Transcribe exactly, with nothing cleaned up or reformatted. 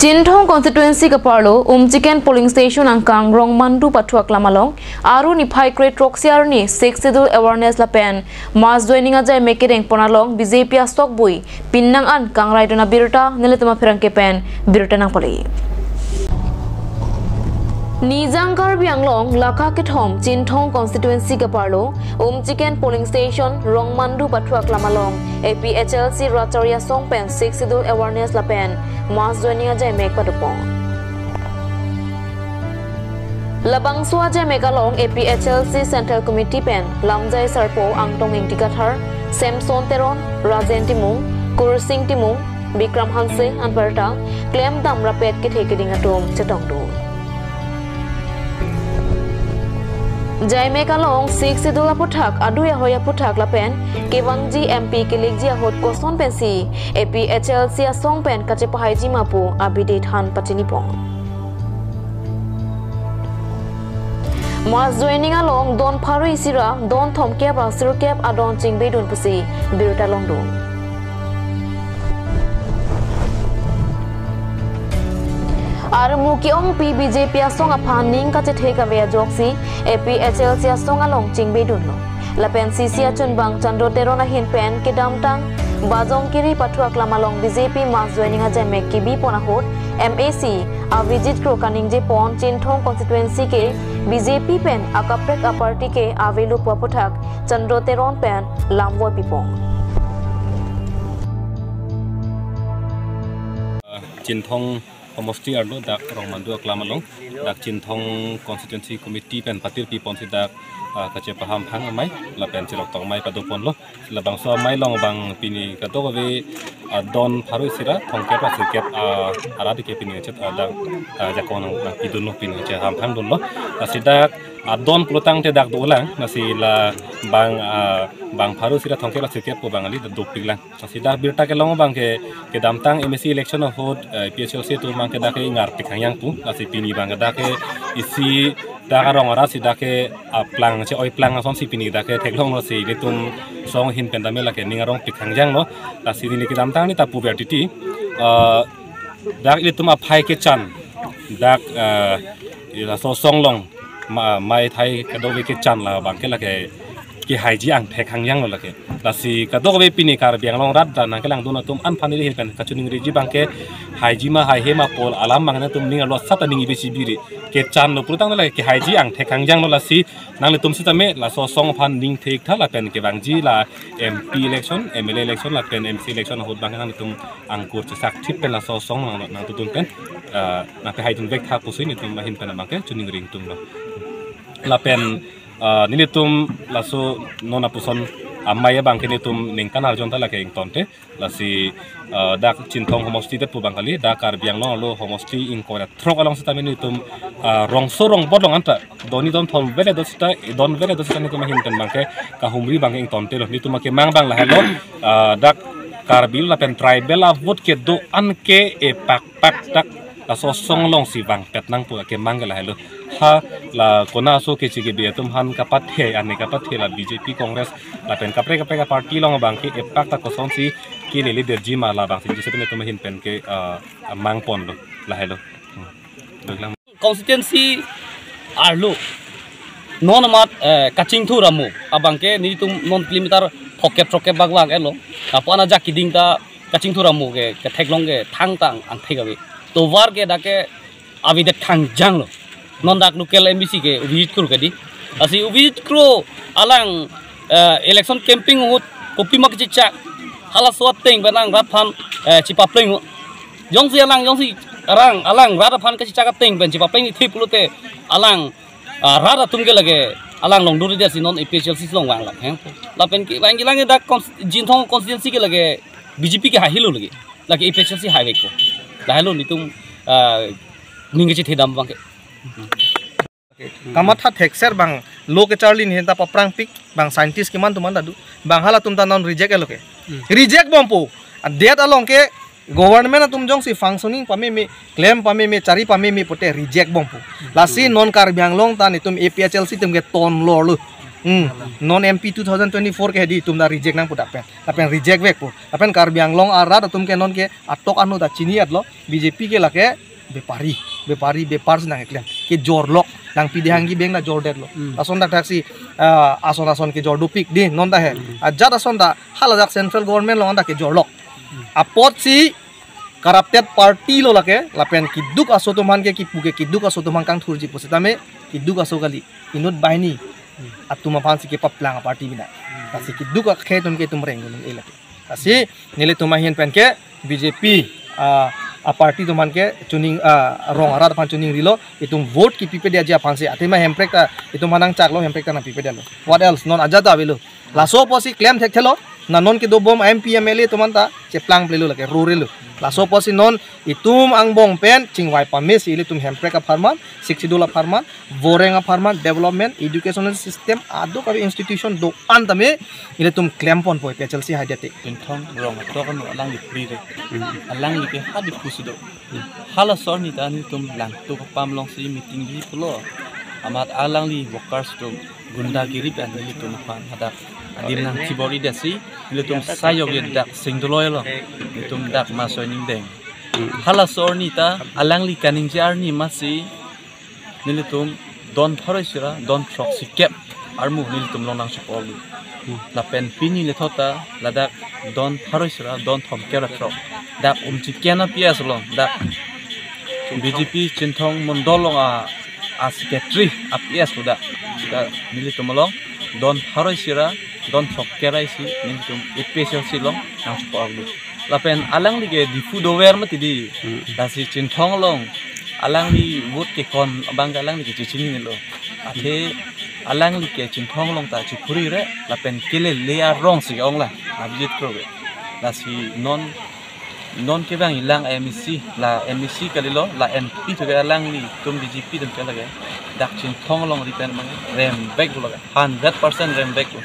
Chinthong constituency kaparlo Umchiken polling station angkang Rongmandu pathu aklam along Aru niphai kre throksi arni Sixth Schedule awareness lapen mass joining ajaimek kedeng pon along B J P asokbui pinnang an kangraidun abirta nelitum apherangke pen birta nangpale. Nijang Karbi Anglong lakha kethom Chinthong constituency kaparlo Umchiken polling station Rongmandu pathu aklam along A P H L C rat charli asong pen Sixth Schedule awareness lapen mass joining ajaimek padopon. Labangso ajaimek along A P H L C Central Committee pen lamjai sarpo Angtong Ingti Kathar, Samson Teron, Rajen Timung, Kursing Timung, Bikram Hanse anparta klemdam rapet kethe keding atum chetongdun. Jaimek along Sixth Schedule aputhak, adui ahoi aputhak lapen kevangji M P kelekji ahut koson pensi A P H L C asong pen kachepahaiji ma pu abidi than pachinipon. Mass joining along don pharo isi ra don thomkep ra sirkep adon chingbedun pusi birta longdun. Armu ke-ongpi B J P asong aphan ning kachethek ave ajoksi A P H L C asong along chingbedunlo. Lapen C C achunbang Chandro Teron ahin pen kedamtang Bajong Kiri pathu aklam along B J P mass joining ajaimek kebipon ahut M A C Avijit Kro kaningjepon Chinthong constituency ke B J P pen akaprek aparty ke avelo pu aputhak Chandro Teron pen lamvoi pipon. Chinthong homosti arlo dak Rongmandu aklam along dak Chinthong constituency committee pen patir piponsi dak, ah, kachepaham phang amei lapen chirok tong amei padoponlo. Labangso amei along abang pini kadokave, ah, don pharo isi ra thomkep ra sirkep, ah, arat ke pini chet, ah, dak, ah, jakong nang, nangpidunlo, pini chehamphangdunlo. Lasi dak, ah, don pulotangte dak dolang, lasi labang, ah, bang pharo isi ra thomkep ra sirkep pu abang kali dak dopiklang. Lasi dak birta kelong abang ke kedamtang M A C election ahut, eh, A P H L C atum abang ke dak ke ingarpik hangyang pu. Lasi pini abang ke dak ke isi dak arong arat si dak ke, ah, plang che-oi plang asonsi pini dak ke theklonglo, si ilitum song ahin pen tame lake ning arongpik hangjanglo. Lasi neli kedamtang neli ta puver titi, ah, dak ilitum aphai kechan dak, ah, laso asong along ma-, mei thai kadokave kechan labang ke lake kehaiji angthek hangjanglo lake. Lasi kadokave pini Karbi Anglong rat dak nangkelangdun atum aphan neli ahin pen kachiningriji abang ke haiji ma haihe ma pu alam abang nangtum ning arlo sat aning ibe chibiri. Kechanlo pulotangte lake kehaiji angthek hangjanglo, lasi nanglitum sitame laso asong aphan ning thektha lapen kevangji la M P election, M L A election lapen M C election ahut abang nanglitum angkur chesak thip pen laso asong nang, nangtutun pen, ah, nangkehaidun vektha pusi nelitum ahin pen abang ke chiningri ingtunglo. Lapen, ah, nelitum laso non apuson amei abang ke nelitum ningkan arjon ta lake ingtonte. Lasi, ah, dak Chinthong homosti det pu abang kali, dak Karbi Anglong arlo homosti ingkoi ra throk along sitame nelitum, ah, rongso rongbot along anta don ni don thom vele do sita, don vele do sita nelitum ahin pen abang ke kahumri abang ke ingtontelo, nelitum akemang abang lahelo, ah, dak Karbi lapen tribal avote kedo-an ke epakpak dak laso asong alongsi vangpet nang pu akemang ke lahelo. Ha la kona aso kechi kebi atum aphan kapathe, ane kapathe la B J P, Congress lapen kaprek kaprek aparty along abang ke epak ta kosonsi kelele derji ma labangsi jese pen nelitum ahin pen ke, ah, mangponlo lahelo. Hmm. Constituency arlo non amat, eh, Kachingthur amo abang ke nelitum non kilometer thomkep throkkep bak vang-etlo. Lapu-an ajak keding ta Kachingthur amo ke ketheklong ke thangta angthek ave. Tovar ke dak ke avedet khangjanglo. Non dak local M A C ke Avijit Kro kedi. Lasi Avijit Kro alang, eh, election campaign ahut kopima kechechak, halaso ateng pen alang rat aphan, eh, chepapleng. Jongsi alang, jongsi arang, alang rat aphan kechechak ateng pen chepaplengji pulote alang, ah, rat atum ke lake alang longdunri det si non A P H L C along vanglo. He. Lapen kevang kelang dak cons-, Chinthong constituency ke lake B J P ke haihelo lake. Lake A P H L C haivekpo. Lahelo nelitum, ah, ning kechethedam abang ke. Kamatha thekser abang lo kecharli ahin ta paprangpik, abang scientist keman atum anta do. Abang halatum ta non reject-etlo ke. Hmm. Reject bompo. Adet along ke government atum jongsi functioning pameme, klem pameme, chari pameme pute reject bompo. Lasi non Karbi Anglong ta nelitum A P H L C atum ke tonlorlo. Hmm. Non M P two thousand twenty-four ke hedi itum ta reject nangpo dak pen. Lapen reject vekpo. Lapen Karbi Anglong arat atum ke non ke atok anu ta chini-etlo. B J P ke lake bepari, bepari, bepar si nangkeklem. Kejorlok, nangpi dehang kibeng ta jordetlo. Hmm. Lason dak thaksi, ah, ason ason kejor dopik di non ta he. Hmm. Ajat ason ta haladak central government along ta kejorlok. Apotsi corrupted party lo lake, lapen keduk aso atum aphan ke kipu ke keduk aso atum aphan kangthurji pusitame, keduk aso kali, inut banghini atum aphan si kepaplang aparty bina. Lasi keduk akhei atum ke itum reng gunung e lake. Lasi nelitum ahin pen ke B J P, ah, aparty atum aphan ke chuning, ah, rong arat aphan chuningrilo, itum vote kipipedetji aphan si, athema Hemprek ta itum aphan nangchaklo, Hemprek ta nangpipedetlo. What else? Non ajat ta avelo. Laso apotsi klem thekthelo, na non kedobom M P M L A atum anta cheplangplelo lake, rorelo. Laso apotsi non itum angbong pen chingvai pamesi ilitum Hemprek apharman, Sixth Schedule apharman, Boreng apharman, development, educational system, aduk ave institution do-an tame ilitum klemponpo, P H L C hai date. Chinthong rong atok anu alangli pri re. Alangli ke hadi pusi do. Halaso arni ta nelitum Langtuk apam alongsi meeting bi pulo. Amat alangli workers atum gundagiri pen nelitum aphan hadak adim nangchibor-idetsi nelitum sayok ye dak singdoloi lo. Nelitum dak maso ningdeng. Halaso arni ta alangli kaningje arni amatsi nelitum don pharo isi ra don throksi kep armu nelitum along nangchipol. Lapen pini lethot ta ladak don pharo isi ra don thomkep ra throk. Dak Umchiken a P S along, dak B J P Chinthong Mondol along a, a secretary a P S lo dak. Dak nelitum along don pharo isi ra don thomkep ra isi nelitum A P H L C along nangchipol. Lapen alangli ke Diphu dover mati di. Hmm. Lasi Chinthong along alangli vote kekon abang ke alangli ke chechinilo. Athe alangli ke Chinthong along ta chiphuri re lapen kelele arong si ong la. Abhijit Kro ke. Lasi non, non kevang ilang M A C, la M A C kalilo, la M P thu ke alanglitum B J P atum ke lake. Dak Chinthong along ri pen mang rembek lo lake. Hundred percent rembek lo.